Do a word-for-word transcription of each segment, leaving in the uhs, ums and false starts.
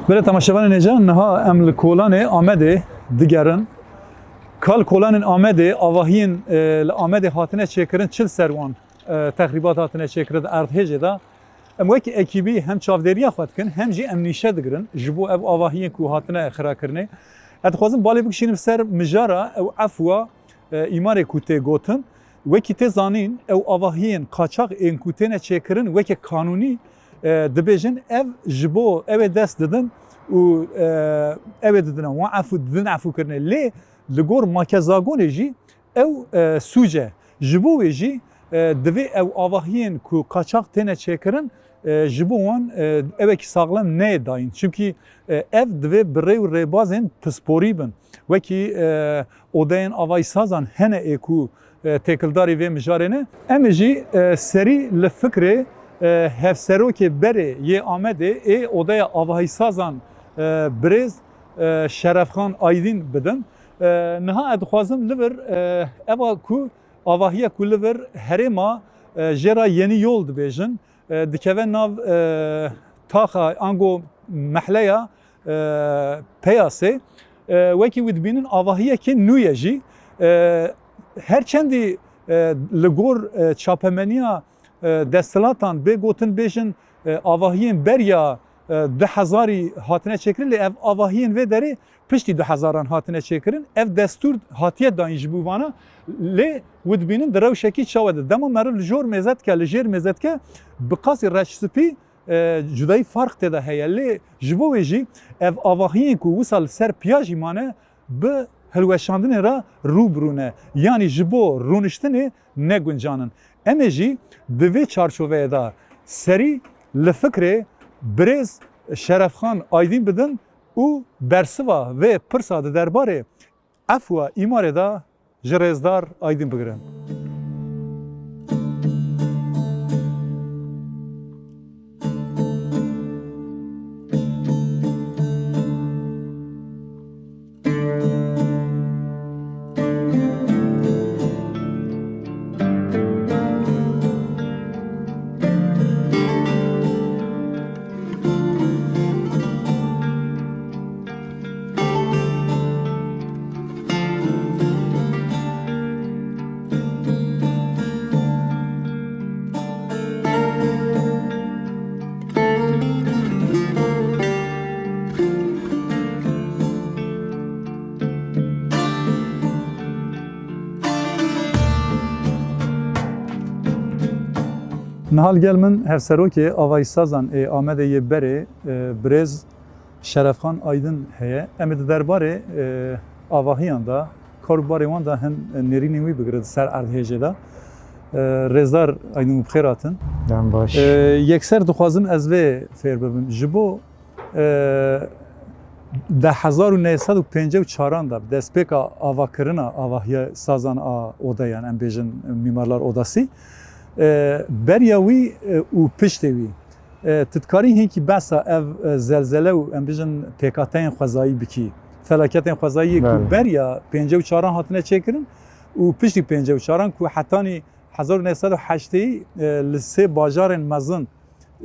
Belê temaşevanên hêja, niha em li kolanê Amedê digerin. Ka li kolanên Amedê avahiyên, e, li Amedê hatine çêkirin, çi li ser wan, e, texrîbat hatine çêkirin di erdhêjê de. Em wekî ekîbî hem çavdêriya xwe dikin, hem jî em nîşe digirin ji bo ev avahiyên ku hatine xirakirinê. Ez dixwazim balê bikişînim ser mijara ew efwa, e, îmarê ku tê gotin. Wekî tê zanîn, ew avahiyên qaçax ên ku têne çêkirin weke kanûnî, e, dibêjin, ev ji bo ew ê dest didin û, e, ew ê didine wan efû, didin efûkirinê. Lê li gor makezagonê jî ew, e, sûc e. Ji bo wê jî, e, divê ew avahiyên ku qaçax têne çêkirin, e, ji bo wan, e, ewekî saxlem neyê dayîn. Çimkî, e, ev divê bi rê û rêbazên pisporî bin. Wekî, e, odeyên avahîsazan hene ê ku, e, têkildarî vê mijarê ne. Em ê jî, e, serî li fikrê, e, hevserokê berê yê Amedê ê odeya avahîsazan, e, birêz, e, Şerefxan Aydîn bidin. E, niha ez dixwazim li vir, e, eva ku avahiya ku li vir herêma, e, jê re Yenî Yol dibêjin, e, dikeve nav, e, taxa ango mehleya, e, Peyasê. E, wekî wî dibînin avahiyekê nû ye jî. E, her çendî, e, li gor, e, çapemeniya, e, desthilatan bê gotin bêjin, e, avahiyên beriya, e, du hezarî hatine çêkirin, lê ev avahiyên vê derê piştî du hezaran hatine çêkirin. Ev destûr hatiye dayîn ji bo vana, lê wî dibînin di rewşekî çawa de. Dema meriv li jor mêze dike, li jêr mêze dike, bi qasî reş spî, e, cudayî farq tê de heye. Lê ji bo wê jî ev avahiyên ku wisa li ser piyajî mane, bi hilweşandinê re rû bi rû ne. Yanî ji bo rûniştinê ne guncan in. Em ê jî di vê çarçoveyê de serî li fikrê birêz Şerefxan Aydîn bidin û bersiva vê pirsa di derbarê efwa îmarê de ji rêzdar Aydîn bigirin. Niha li gel min hevserokê Avahîsazan ê Amedê yê berê, e, birêz Şerefxan Aydin heye. Em ê di derbarê, e, avahiyan de, kar û barê wan de hin nêrînên wî bigire di ser erdhêjê de. E, Rêzdar Aydin, bi xêr hatin. Dem baş. E, yekser dixwazim ez vê fêr bibim. Ji bo, e, di hezar û neh sed û pêncî û çaran de bi destpêka avakirina avahiya sazan a odeyan, em bêjin Mimarlar Odası, e, beriya wî, e, û piştê wî, e, tu dikarî hinkî behsa ev, e, zelzele û em bêjin pêkhateyên xwezayî bikî, felaketên xwezayî ku Belê. beriya pêncî û çaran hatine çêkirin û piştî pêncî û çaran ku hetanî hezar û neh sed û heştê, e, li sê bajarên mezin,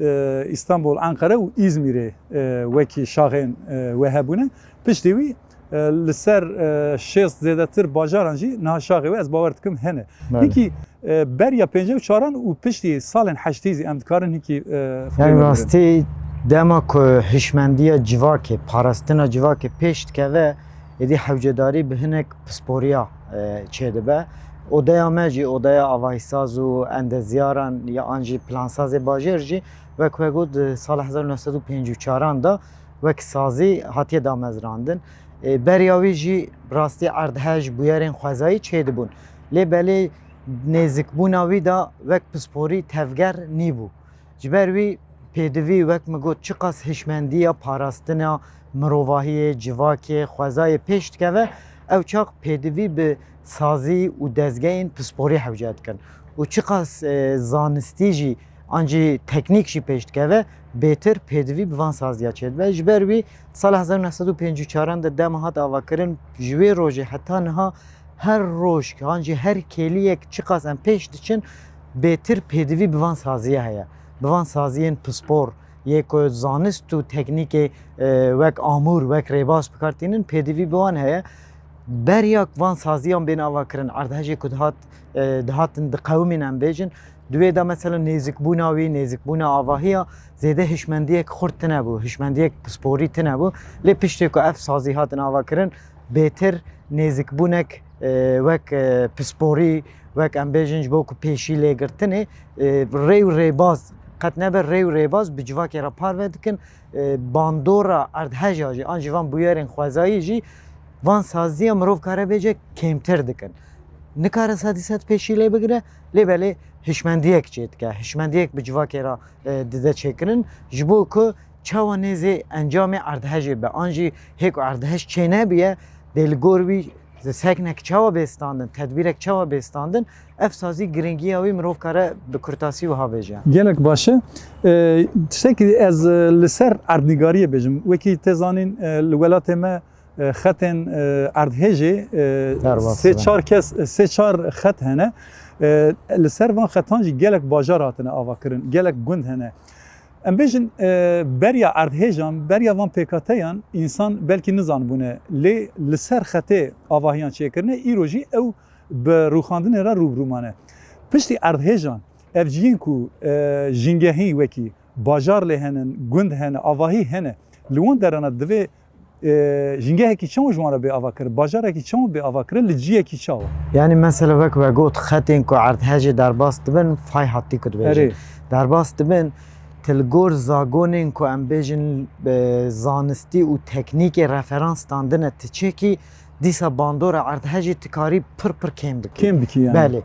e, Îstanbul, Enqere û Îzmîrê, e, wekî şaxên, e, wê hebûne. Piştî wî, e, li ser, e, şêst zêdetir bajaran jî niha şaxê we ez bawer dikim hene. Belê. Hinkî, e, beriya pêncî û çaran û piştî salên heştî jî em dikarin hinkî, e, fikrê Yani me bigirin. Rastî dema ku hişmendiya civakê, parastina civakê pêş dikeve, êdî hewcedarî bi hinek pisporiya, e, çêdibe. Odeya me jî, odeya avahîsaz û endezyaran ya an jî plansazê bajêr jî wek we got di sala hezar û neh sed û pêncî û çaran de wek sazî hatiye damezrandin. E, beriya wî jî rastî erdhej, bûyerên xwezayî çêdibûn. Lê belê nêzikbûna wî de wek pisporî tevger nîbû. Ji ber wî pêdivî wek min got çiqas hişmendiya parastina mirovahiyê, civakê, xwezayê pêş dikeve, ew çax pêdivî bi sazî û dezgehên pisporî hewce dikin. Û çiqas, e, zanistî jî an jî teknîk jî pêş dikeve, bêtir pêdivî bi van saziya çêdibe. Ji ber wî sala hezar û neh sed û pêncî û çaran de dema hat avakirin, ji wê rojê heta niha her roj an jî her kêliyek çiqas em pêş diçin, bêtir pêdivî bi van saziya heye. Bi van saziyên pispor, yê ku zanist û teknîkê, e, wek amûr, wek rêbaz bi kar tînin, pêdivî bi wan heye. Beriya van saziyan bên avakirin, erdhejê ku dihat, e, dihatin diqewimîn em bêjin, di wê de mesela nêzikbûna wî, nêzikbûna avahiya zêde hişmendiyek xurt tine bû, hişmendiyek pisporî tine bû. Lê piştê ku ev sazî hatin avakirin, bêtir nêzikbûnek, e, wek, e, pisporî, wek em bêjin ji bo ku pêşî lêgirtinê, e, rê û rêbaz, qet nebe rê û rêbaz bi civakê re parve dikin, e, bandora erdheja jî, an jî van bûyerên xwezayî jî van saziya mirov kare bêje kêmtir dikin. Nikare sedî sed pêşî lê bigire, lê belê hişmendiyek çê dike, hişmendiyek bi civakê re, e, dide çêkirin, ji bo ku çawa nêzê encamê erdhejê be, an jî hê ku erdhej çê nebiye, dê li gor wî seknek çawa bê standin, tedbîrek çewa bê standin, ev sazî giringiya wî mirov kare bi kurtasî wiha bêje. Gelek baş e. E, tiştekî ez, e, li ser erdnîgariyê bêjim. Wekî te zanîn, e, li welatê me, e, xetên, e, erdhêjê, e, Derbas sê hene. çar kes, sê çar xet hene. E, li ser van xetan jî gelek bajar hatine avakirin, gelek gund hene. Em bêjin, e, beriya erdhêjan, beriya van pêkateyan însan belkî nizanibûne. Lê li ser xetê avahiyan çêkirine, îro jî ew bi rûxandinê re rû bi rû mane. Piştî erdhêjan, ev cihên ku, e, jîngehî wekî bajar lê hene, gund hene, avahî hene, li wan derana divê, e, jîngehekî çawa ji wan re bê avakirin, bajarekî çawa bê avakirin, li ciyekî çawa? Yani mesela wek we got, xetên ku erdhejê derbas dibin, fay hattî ku dibêjin. Erê. Derbas dibin, tu li gor zagonên ku em bêjin, e, zanistî û teknîkê referans standine, tu çêkî dîsa bandora erdhejê tu karî pir pir kêm bikî. Kêm bikî yani. Belê.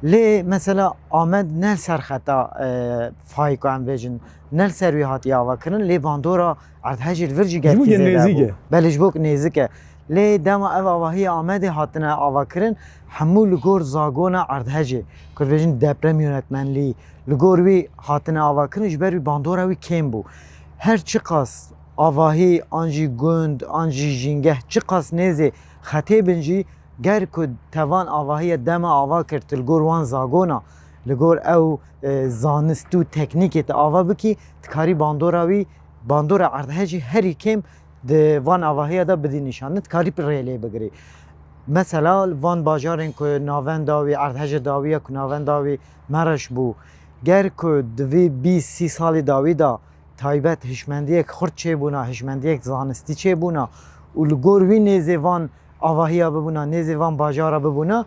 Lê mesela Amed ne li ser xeta, e, fay ku em bêjin, ne li ser wî hatiye avakirin, lê bandora erdhejê li vir jî Ji bo gelkî gelkî zêde nêzîk bû. e. Belê ji bo ku nêzik e. Lê dema ev avahiya Amedê hatine avakirin, hemû li gor zagona erdhejê, ku dibêjin deprem yönetmenliği, li gor wî hatine avakirin, ji ber wî bandora wî kêm bû. Her çiqas avahî an jî gund, an jî jîngeh çiqas nêzê xetê bin jî, ger ku te van avahiye dema ava kir, tu li gor wan zagona, li gor ew, e, zanist û teknîkê tu ava bikî, tu karî bandora wî, bandora erdhejê herî kêm di van avahiya de bidî nîşandin, tu karî rê lê bigirî. Mesela van bajarên ku navenda wî, erdhejê dawî ye ku navenda wî Mereş bû, ger ku di vî bîst sî salî dawî de taybet hişmendiyek xurt çêbûna, hişmendiyek zanistî çêbûna û li gor wî nêzê van avahiya bibûna, nêzê van bajara bibûna,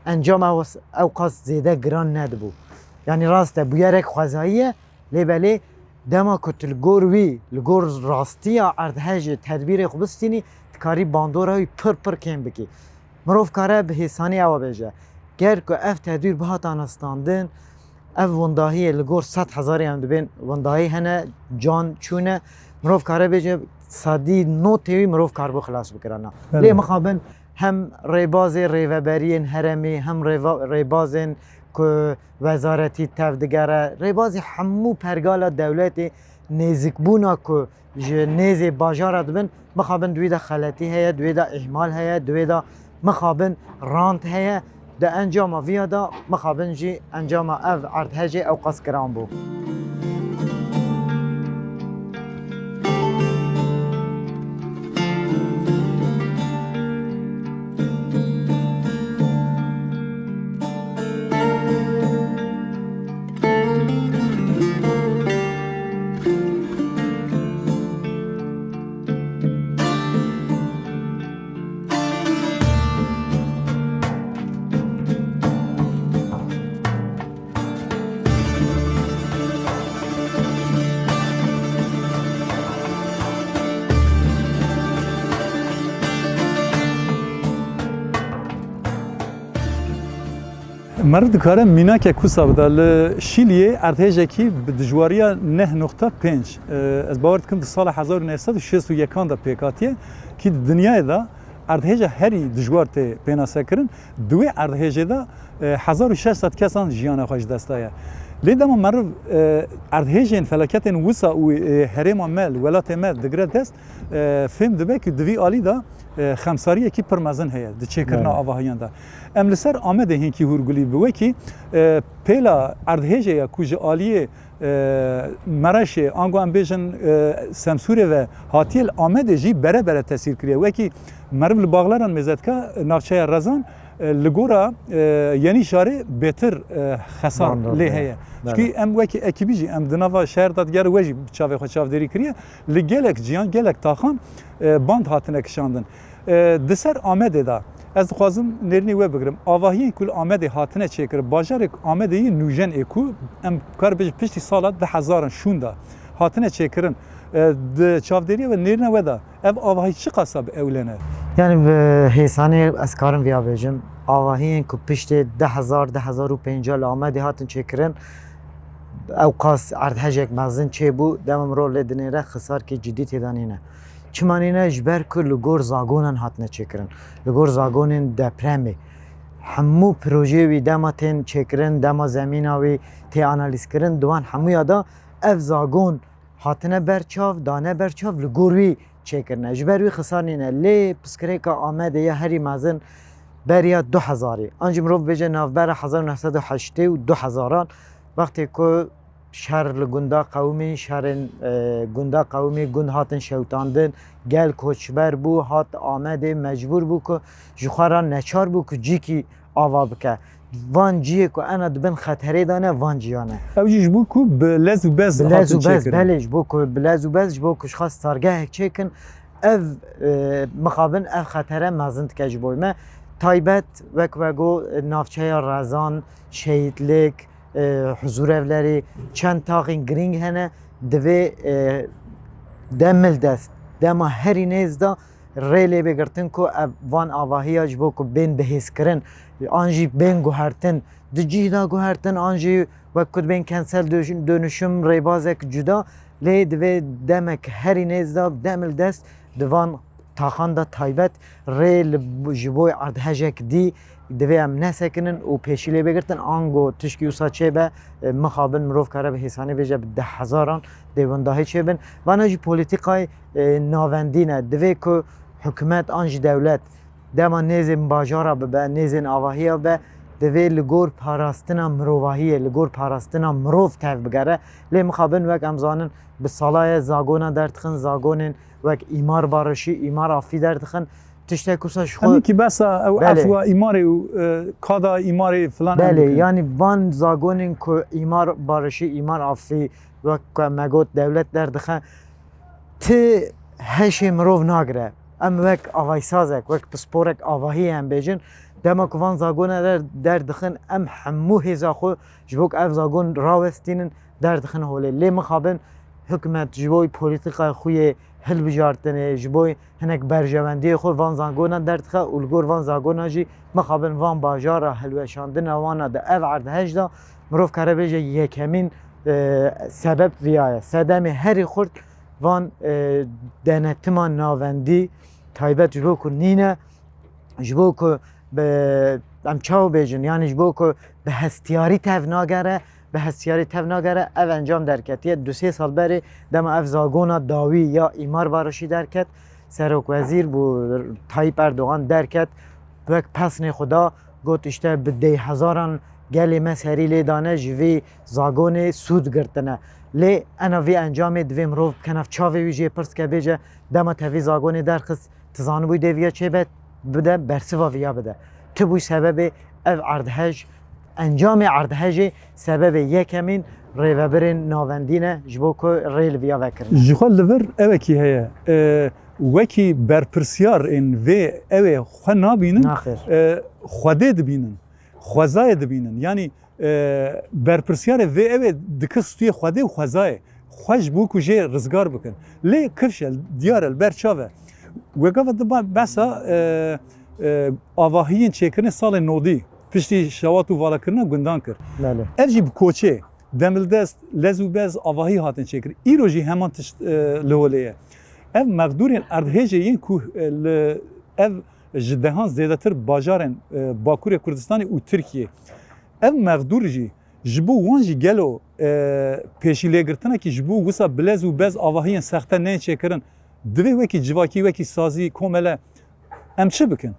encam ew, ew qas zêde giran nedibû. Yanî rast e, bûyerek xwezayî ye, lê belê dema ku tu li gor wî, li gor rastiya erdhejê tedbîrê xwe bistînî, tu karî bandora wî pir pir kêm bikî. Mirov kare bi hêsanî ewa bêje, ger ku ev tedbîr bihatana standin, ev windahiyê li gor sed hezarê em dibên windahî hene, can çûne, mirov kare bêje sedî notê wî mirov karbû xilas bikirana. Belê. Lê mixabin hem rêbazê rêveberiyên heremî, hem rêva-, rêbazên ku wezaretî tev digere, rêbazê hemû pergala dewletê nêzikbûna ku ji nêzê bajara dibin, mixabin di wî de xeletî heye, di wê de îhmal heye, di wê de mixabin rant heye. Di encama viya de mixabin jî encama ev erdhejê ew qas giran bû. Meriv dikare mînakek wisa bida. Li Şîliyê erdhêjekî bi dijwariya neh noqta pênc, e, ez bawer dikim di sala hezar û neh sed û şêst û yekan de pêk hatiye, kî di dinyayê de erdhêja herî dijwar tê pênasekirin. Di wê erdhêjê de, e, hezar û şeş sed kesan jiyana xwe ji dest daye. Lê dema meriv, e, erdhêjên felaketên wisa û, e, herêma me, li welatê me digire dest, e, fêm dibe ku di vî alî de, e, xemsariyekî pir mezin heye di çêkirina Evet. avahiyan de. Em li ser Amedê hinkî hûrgulî bi wekî, e, pêla erdhêjê ya ku ji aliyê, e, Mereşê, ango em bêjin, e, Semsûrê ve hatiye, li Amedê jî bere bere tesîr kiriye. Wekî meriv li Baxlaran mêze dike, navçeya Rezan, e, li gora, e, Yenîşarê bêtir, e, xesar Bandor, lê evet. heye. Belê. Çikî em wekî ekîbî jî em di nava şehir de digerin, we jî çavê xwe çavdêrî kiriye. Li gelek ciyan, gelek taxan, e, band hatine kişandin. E, di ser Amedê de ez dixwazim nêrînê we bigirim. Avahiyên ku li Amedê hatine çêkirin, bajarê Amedê yê nûjen ê ku em kar bêjin piştî sala du hezaran şûnda hatine çêkirin. E, di çavdêriya we, nêrîna we de ev avahî çiqasa bi ewlen e? Yani bi hêsanê ez karim viya bêjim. Avahiyên ku piştê du hezar, du hezar û pênc li Amedê hatin çêkirin, ew qas erdhejek mezin çêbû, dema mirov lê dinêre xisarkê cidî têda nîne. Çima nîne? Ji ber ku li gor zagonan hatine çêkirin. Li gor zagonên depremê. Hemû projeyê wî dema tên çêkirin, dema zemîna wî tê analîzkirin, di wan hemûya de ev zagon hatine ber çav, dane ber çav, li gor wî çêkirine. Ji ber wî xisar nîne. Lê pirsgirêka Amedê ya herî mezin beriya du hezarî. An jî mirov bêje navbera hezar û neh sed û heştê û du hezaran, wextê ku şer li gunda qewimî, şerên, e, gunda qewimî, gund hatin şewitandin, gel koçber bû, hat Amedê, mecbûr bû ku ji xwe re neçar bû ku cîkî ava bike. Van ciyê ku ena di bin xeterê de ne, van ciya ne. Ew jî ji bo ku bi lez û bez Bi lez hatin û bez, çêkirin. Belê, ji bo ku bi lez û bez, ji bo ku ji xwe stargehek çêkin, ev, e, mixabin ev xetere mezin dike ji bo me. Taybet, wek we got, navçeya Rezan, Şehîtlik, e, huzurevlerê, çend taxên girîng hene, divê, e, demil dest, dema herî nêz de rê lê bê girtin ku ev, van avahiya ji bo ku bên bihêzkirin, an jî bên guhertin, di cih de guhertin, an jî wek ku dibên kentsel dönüş-, dönüşüm rêbazek cuda, lê divê demek herî nêz de demil dest di van taxan de taybet rê li, ji bo erdhejek dî divê em nesekinin û pêşî lê bê girtin. Ango tişkî wisa çêbe, e, mixabin mirov kare bi hêsanî bêje bi deh hezaran dê windahî çêbin. Vana jî polîtîkayê, e, navendî ne. Divê ku hikûmet an jî dewlet dema nêzên bajara bibe, nêzên avahiya be, divê li gor parastina mirovahiyê, li gor parastina mirov tev bigere. Lê mixabin wek em zanin bi salaye zagona derdixin, zagonên wek îmar barişî, îmar afî derdixin. Tiştek wisa ji xwe Em wekî behsa ew Belê. efwa îmarê û, e, kada îmarê filan em Belê, dikin. yanî van zagonên ku îmar barişî, îmar afî, wek ku me got dewlet derdixe, ti heşê mirov nagire. Em wek avaysazek, wek pisporek avahiyê em bêjin, dema ku van zagona der, derdixin, em hemû hêza xwe ji bo ku ev zagon rawestînin, derdixin holê. Lê mixabin hikûmet ji bo polîtîkaya xwe yê hilbijartinê, ji bo hinek berjewendiyê xwe van zagona derdixe û li gor van zagona jî mixabin van bajara hilweşandina wana di ev erdhej de mirov kare bêje yekemîn, e, sebeb viya ye. Sedemê herî xurt van, e, denetima navendî taybet ji bo ku nîne, ji bo ku bi, em çawa bêjin, yanî ji bo ku bi hestiyarî tev nagere, bi hestiyarî tev nagere, ev encam derketiye. Du sê sal berê dema ev zagona dawî ya îmar barişî derket, serokwezîr bû, Tayyip Erdogan derket, wek pesnê xwe da, got, işte, bi deh hezaran gelê me serî lê dane, ji vî zagonê sûd girtine. Lê ena vî encamê divê mirov bikene çavê wî jê pirs ke, bêje, dema te vî zagonê derxist, tu zanibûyî dê viya çêbe, bide, bersiva viya bide. Tu bûyî sebebê ev erdhej, encamê erdhejê sebebê yekemîn rêvebirên navendî ne, ji bo ku rê li viya vekirin. Ji xwe li vir ewekî heye. E, wekî berpirsyar ên vê ewê xwe nabînin, Naxêr. e, Xwedê dibînin. Xwezayê dibînin. Yanî, e, berpirsyarê vê ewê dike stûyê Xwedê û xwezayê. Xwe ji bo ku jê rizgar bikin. Lê kifş e, diyar e, li ber çav e. Wê gava di ba-, behsa, e, e, avahiyên çêkirinê salê nodî. Piştî şewat û valakirina gundan kir. Belê. Ev jî bi koçê, demildest, lez û bez, avahî hatin çêkirin. Îro jî heman tişt, e, li holê ye. Ev mexdûrên erdhêjê yên ku, e, li ev ji dehan zêdetir bajarên, e, Bakurê Kurdistanê û Tirkiyê. Ev mexdûr jî ji bo wan jî gelo, e, pêşîlêgirtinekî ji bo wisa bi lez û bez avahiyên sexte neyên çêkirin, divê wekî civakî, wekî sazî, komele em çi bikin?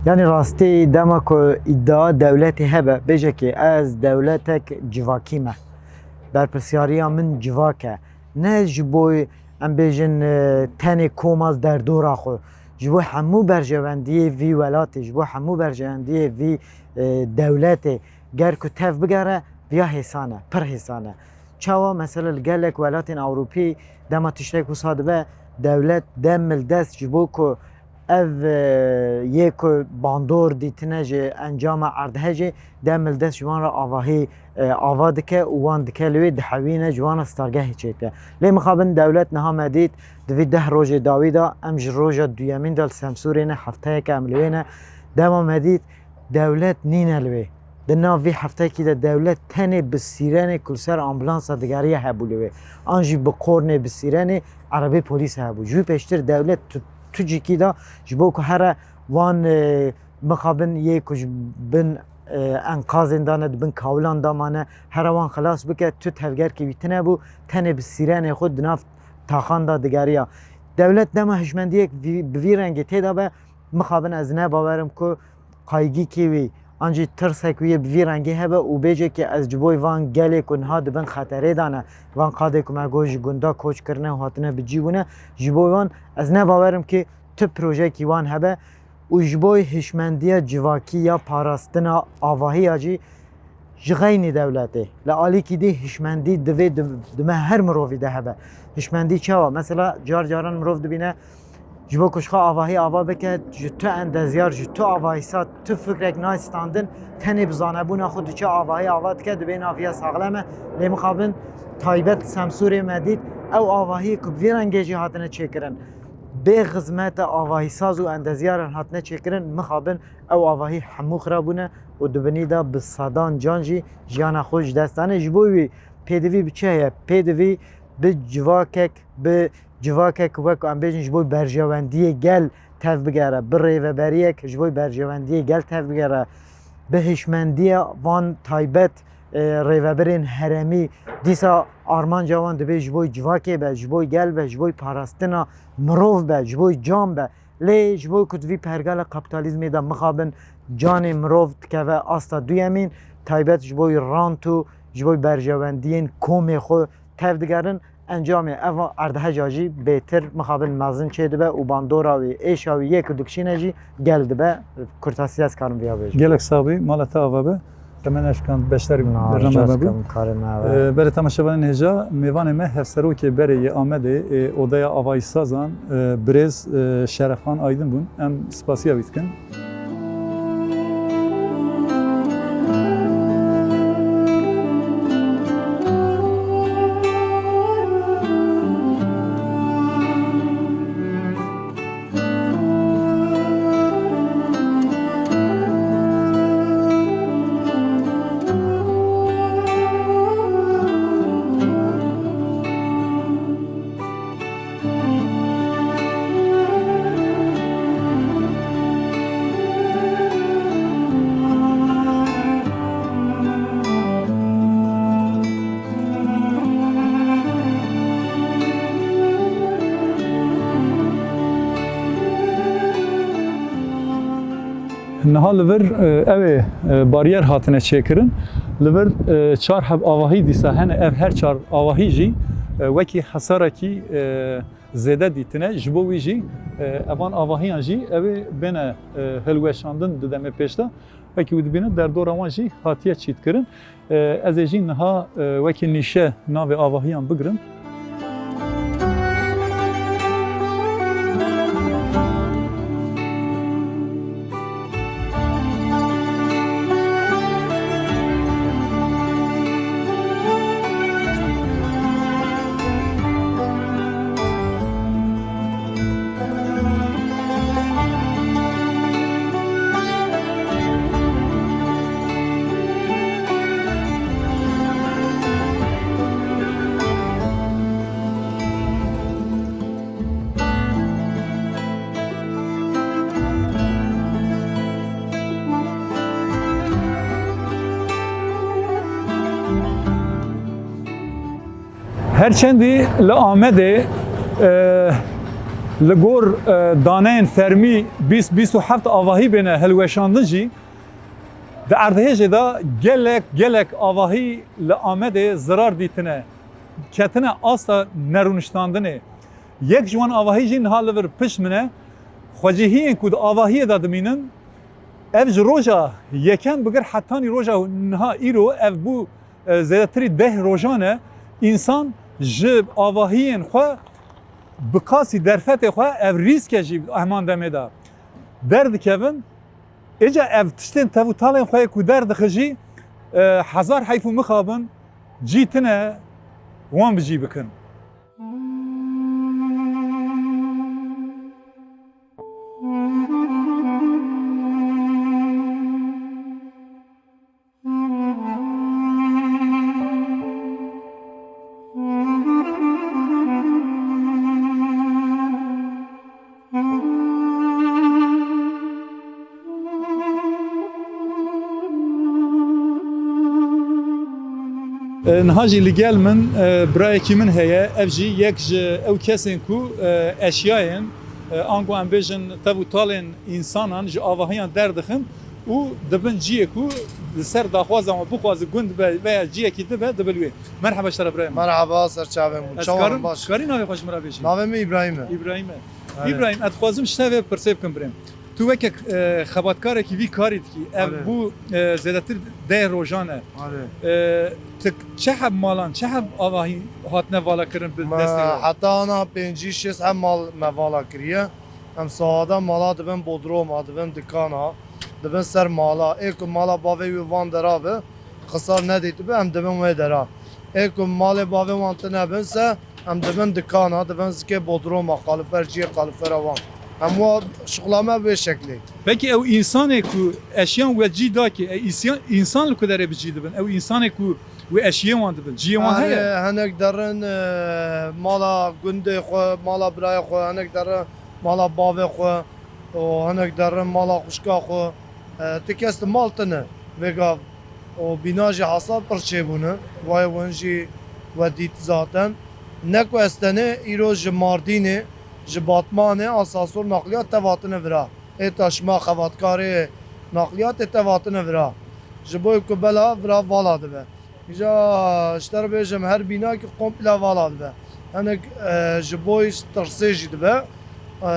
Yanî rastî dema ku îdia dewletê hebe, bêje ki ez dewletek civakî me. Berpirsyariya min civak e. Ne ji bo em bêjin, e, tenê koma li derdora xwe. Ji bo hemû berjewendiyê vî welatê, ji bo hemû berjewendiyê vî, e, dewletê. Ger ku tev bigere, viya hêsan e, pir hêsan e. Çawa mesela li gelek welatên Ewropî dema tiştek wisa dibe, dewlet demildest ji bo ku ev, e, yê ku bandor dîtine ji encama erdhejê, demildest ji wan re avahî, e, ava dike û wan dike li wê dihewîne, ji wan re stargehê çêdike. Lê mixabin dewlet niha me dît, di vî deh rojê dawî de em ji roja duyemîn de li Semsûrê ne, hefteyeke em li wê ne, dema me dît, dewlet nîne li wê. Di nav vî heftekî de dewlet tenê bi sîrenê ku li ser ambulansa digeriya hebû li wê. An jî bi qornê, bi sîrenê erebê polîs hebû. Ji wî pêştir dewlet tu, tu cîkî de ji bo ku here wan, e, mixabin yê ku ji bin, e, enqazên de ne, di bin kawilan de mane, here wan xilas bike, tu tevgerkê wî tune bû, tenê bi sîrenê xwe di nav taxan de digeriya. Dewlet dema hişmendiyek vî, bi vî rengê tê de be, mixabin ez ne bawerim ku qaygîkê wî, an jî tirsek wî yê bi vî rengî hebe û bêje ki ez ji bo van gelê ku niha di bin xeterê de ne, van qadê ku me got ji gunda koç kirine û hatine bi cî bûne, ji bo wan ez ne bawerim ki tu projeyekî wan hebe û ji bo hişmendiya civakî ya parastina avahiya jî ji xeynî dewletê. Li alîkî dî hişmendî divê di, di me her mirovî de hebe. Hişmendî çawa? Mesela car caran mirov dibîne, ji bo ku ji xwe avahî ava bike, ji tu endezyar, ji tu avahîsa, tu fikrek nayê standin, tenê bi zanebûna xwe diçe avahî ava dike, dibê naviya saxlem e. Lê mixabin taybet Semsûrê me dît, ew avahiyê ku bi vî rengê jî hatine çêkirin, bê xizmeta avahîsaz û endezyaran hatine çêkirin, mixabin ew avahî hemû xirabûne û di binî de bi sedan can jî jiyana xwe ji dest dane. Ji bo wî pêdivî bi çi heye? Pêdivî bi civakek, bi civakek wek em bêjin ji bo berjewendiyê gel tev bigere, bi rêveberiyek ji bo berjewendiyê gel tev bigere, bi hişmendiya van taybet, e, rêvebirên herêmî, dîsa armanca wan dibê ji bo civakê be, ji bo gel be, ji bo parastina mirov be, ji bo can be. Lê ji bo ku di vî pergala kapîtalîzmê de mixabin canê mirov dikeve asta duyemîn, taybet ji bo rant û ji bo berjewendiyên komê xwe tev digerin, encamê ev erdeheca jî bêtir mixabin mezin çêdibe û bandora wî, êşa wî yê ku dikişîne jî gel dibe. Kurtasî ez karim viya bêjim. Gelek sax bî, mala te ava be. Te me neşkand beşdarî bûn. Na, bername rica me bû. Dikim, karê me ava. Ee, belê temaşevanên hêja, mêvanê me hevserokê berê yê Amedê, e, Odaya Avayî Sazan, e, birêz, e, Şerefxan Aydin bûn. Em spasiya wî dikin. Niha li vir, e, ew ê, e, bariyer hatine çêkirin. Li vir, e, çar heb avahî dîsa hene. Ev her çar avahî jî, e, wekî hesarekî, e, zêde dîtine. Ji bo wî jî, e, evan avahiyan jî ew ê bêne, e, hilweşandin di demê pêş de. Wekî wî dibîne derdora wan jî hatiye çîtkirin. E, ez ê jî niha, e, wekî nîşe navê avahiyan bigirim. Her çendî li Amedê, e, li gor, e, daneyên fermî bîst bîst û heft avahî bêne hilweşandin jî, di erdhêjê de gelek, gelek avahî li Amedê zirar dîtine, ketine asta nerûniştandinê. Yek ji wan avahî jî niha li vir pişt min e. Xwecihiyên ku di avahiyê de dimînin, ev ji roja yekem bigir hetanî roja niha îro, ev bû, e, zêdetirî deh rojan e, însan ji avahiyên xwe bi qasî derfetê xwe ev rîske jî heman demê de derdikevin. Êca ev tiştên tev û talên xwe yê ku derdixin jî, e, hezar heyf û mixabin cî tine wan bi cî bikin. E, niha jî li gel min, e, birayekî min heye. Ev jî yek ji ew kesên ku, e, eşyayên, e, ango em bêjin tev û talên însanan ji avahiyan derdixin û dibin ciyê ku li ser daxwaza wan bixwaze gund be veya ciyekî dibe, dibe li wê. Merhaba ji te re birayê min. Merhaba, ser çavên min. Ez Çawa dikarim, baş? Dikarî navê xwe ji min re bêjî? Navê min Îbrahîm e. Îbrahîm e. Erê. Îbrahîm, ez dixwazim ji te vê pirsê bikim birêm. Tu weke, e, xebatkarekî vî karî dikî. Ev Erê. bû, e, zêdetir deh rojan e. Erê. E, tu çi heb malan, çi heb avahî hatine vala kirin bi Me destê we? Heta ana pêncî şêst heb mal me vala kiriye. Em sahada mala dibin bodroma, dibin dikana, dibin ser mala. Ê ku mala bavê wî van dera bi, xisar nedîtibi, em dibin wê dera. Ê ku malê bavê wan tine bin se, em dibin dikana, dibin zikê bodroma, qalifer ciyê qalifera wan. Em wa şixula me vê şeklê. Pekî ew însanê ku eşyan we cî dakê, e, îsyan-, însan li ku derê bi cî dibin? Ew însanê ku wê eşiyê wan dibin, ciyê wan heye? Erê, hinek derin, e, mala gundê xwe, mala birayê xwe, hinek derin mala bavê xwe û hinek derin mala xwişka xwe. E, ti kes di mal tine vê gav û bîna jî hesar pir çêbûne. Vayê wan jî we dît zaten. Ne ku ez tenê îro ji Mardînê, ji Batmanê asasor naqliyat tev hatine vira. Ê ta şima xebatkarê naqliyatê tev hatine vira. Ji bo ku bela vira vala dibe. Îja ji te re bêjim, her bînakî komple vala dibe. Hinek, e, ji bo tirsê jî dibe. E,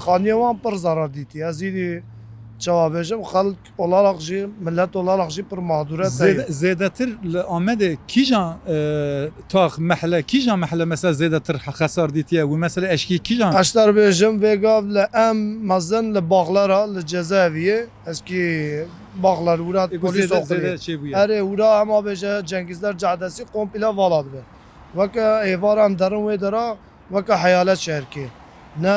xaniyê wan pir zarar dîtî. Ez îdî çawa bêjim, xelk olarak jî, millet olarak jî pir mağdure teye. Zêde-, zêdetir li Amedê kîjan, e, tax, mehle, kîjan mehle mesela zêdetir xesar dîtiye? Wî mesela eşkî kîjan? Ez ji te re bêjim, vê gav li em mezin li Baxlera, li cezaeviyê. Eskî Baxler wira Ê, ku polîs zêde, oxirî. Zêde çêbûye. Erê, wira hema bêje Cengizler Caddesi komple vala dibe. Weke êvar em derin wê dera, weke heyalet şehrkê. Ne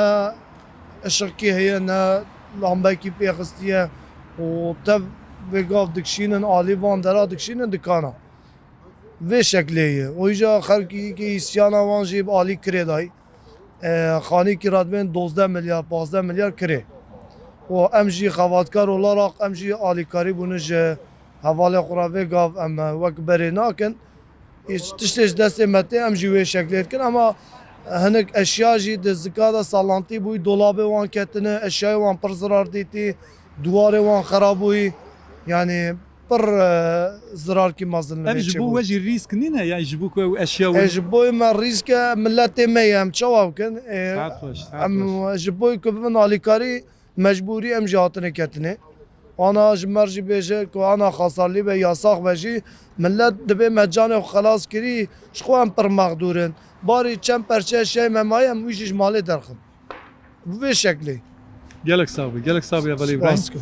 işiqkî heye, ne lambekî pêxistiye û tev vê gav dikişînin, alî van dera dikişînin dikana. Vê şeklê ye. Û îja xelkî ki îsyana wan jî bi alî kirê dayî. E, xanîkî radibên dozdeh milyar, pazdeh milyar kirê. Û em jî xebatkar olarak em jî alîkarî bûne ji hevalê xwe re vê gav em, e, wek berê nakin. Hiç tiştê ji destê me tê, em jî wê şeklê dikin. Ema hinek eşya jî di zika de salantî bûyî, dolabê wan ketine, eşyayê wan pir zirar dîtî, diwarê wan xera bûyî. Yanî pir, e, zirarkî mezin li vê çêbû. Ev ji bo we jî rîsk nîne? Yani ji bo ku ew eşya E, win ji bo me rîsk e, miletê me ye, em çawa bikin? E, Saet xweş, saet em xweş. Ji bo ku bibin alîkarî, mecbûrî em jî hatine ketine. Ana ji me re jî bêje ku ana xasarlî be, yasax be jî, millet dibê me canê xwe xelas kirî, ji xwe em pir mexdûr in. Barî çend perçe eşyayê me maye, em wî jî ji malê derxin. Bi vê şeklê. Gelek sax bî, gelek sax bî hevalê Îbrahîm. Spas dikim.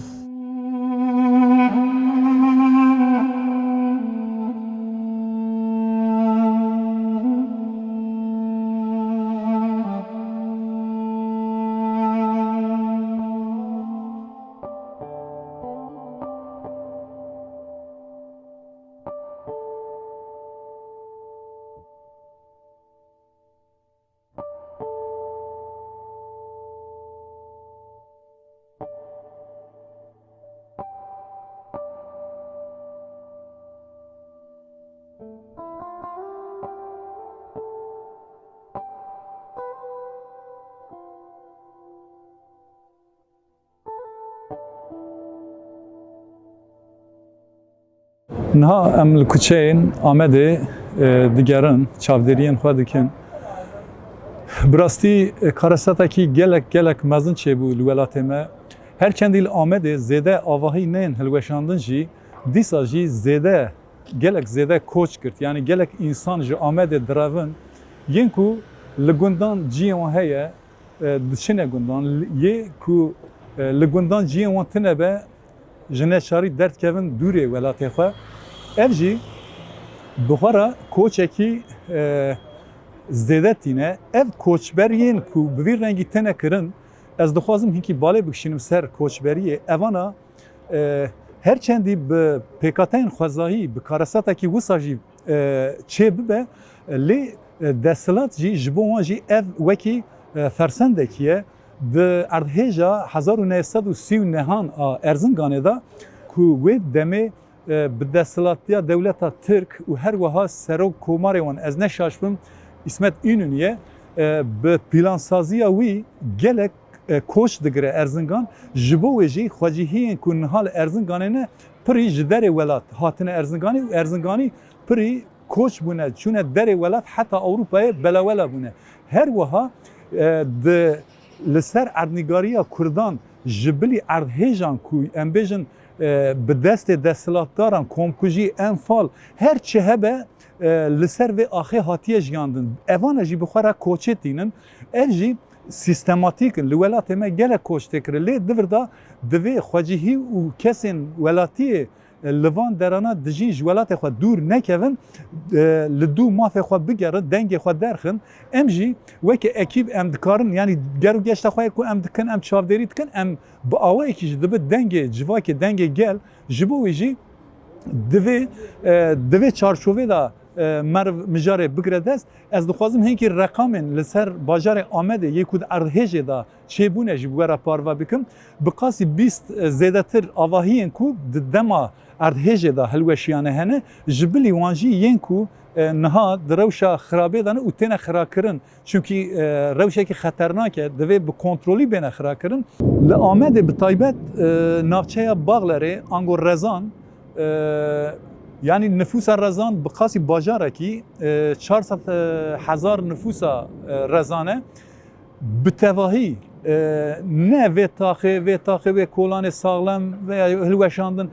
Niha em li kuçeyên Amedê, e, digerin, çavdêriyên xwe dikin. Bi rastî, e, karesetekî gelek, gelek mezin çêbû li welatê me. Her çendî li Amedê zêde avahî neyên hilweşandin jî, dîsa jî zêde, gelek zêde koç girt. Yanî gelek însan ji Amedê direvin. Yên ku li gundan ciyê wan heye, e, diçine gundan. Yê ku, e, li gundan ciyên wan tine be, ji neçarî derdkevin dûrê welatê xwe. Ev jî bi xwe re koçekî, e, zêde tîne. Ev koçberiyên ku bi vî rengî têne kirin, ez dixwazim hinkî balê bikişînim ser koçberiyê. Evana, e, her çendî bi pêkhateyên xwezayî, bi karesetekî wisa jî, e, çê bibe, lê, e, desthilat jî ji bo wan jî ev wekî, e, fersendekî ye. Di erdhêja hezar û neh sed û sî û nehan a Erzinganê de ku wê demê, e, bi desthilatiya dewleta Tirk û her wiha serok komarê wan, ez ne şaş bim, Îsmet Înûnî ye, e, bi plansaziya wî gelek, e, koç digire Erzingan. Ji bo wê jî xwecihiyên ku niha li Erzinganê ne, pirî ji derê welat hatine Erzinganê û Erzinganî pirî koç bûne, çûne derê welat, heta Ewropayê belawela bûne. Her wiha, e, di, li ser erdnîgariya Kurdan ji bilî erdhêjan ku em bêjin, e, bi destê desthilatdaran, komkujî, enfal, her çi hebe, e, li ser vê axê hatiye jiyandin. Evana jî bi xwe re koçê tînin. Ev jî sîstematîk in. Li welatê me gelek koç tê kirin. Lê di vir de divê xwecihî û kesên welatiyê, e, li van derana dijîn ji welatê xwe dûr nekevin, e, li dû mafê xwe bigerin, dengê xwe derxin. Em jî weke ekîb em dikarin, yanî ger û geşta xwe ku em dikin, em çavdêrî dikin, em bi awayekî jî dibe dengê civakê, dengê gel. Ji bo wê jî divê, e, di vê çarçovê de, e, meriv mijarê bigire dest. Ez dixwazim hinkî reqamên li ser bajarê Amedê yê ku di erdhêjê de çêbûne jî bi we re parve bikim. Bi qasî bîst, e, zêdetir avahiyên ku di dema erdhêjê de hilweşiyane hene, ji bilî wan jî yên ku, e, niha di rewşa xirabê de ne û têne xirakirin. Çimkî, e, rewşekî xeternak e, divê bi kontrolî bêne xirakirin. Li Amedê bi taybet, e, navçeya Baxlerê ango Rezan, e, yanî nifûsa Rezan bi qasî bajarekî, e, çar sed, e, hezar nifûsa, e, Rezan e. Bi tevahî, e, ne vê taxê, vê taxê, wê kolanê saxlem veya hilweşandin,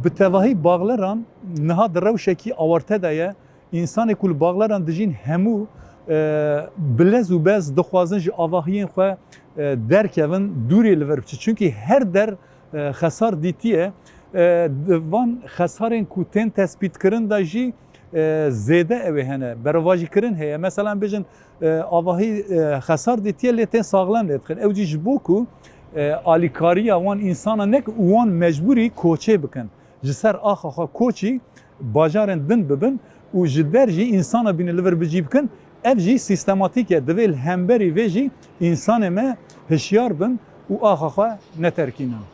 bi tevahî Baxleran niha di rewşekî awarte de ye. Însanê ku li Baxleran dijîn hemû, e, bi lez û bez dixwazin ji avahiyên xwe, e, derkevin, dûrê li vir biçin. Çimkî her der, e, xesar dîtiye. E, di van xesarên ku tên tespîtkirin de jî, e, zêde ew ê hene. Berovajîkirin heye. Mesela em bêjin, e, avahî, e, xesar dîtiye lê tên saxlem lê dixin. Ew jî ji bo ku, e, alîkariya wan însana neke û wan mecbûrî koçê bikin. Ji ser axa xwe koçî bajarên din bibin û ji der jî însana bîne li vir bi cî bikin. Ev jî sîstematîk e. Divê li hemberî vê jî însanê me hişyar bin û axa xwe neterkînin.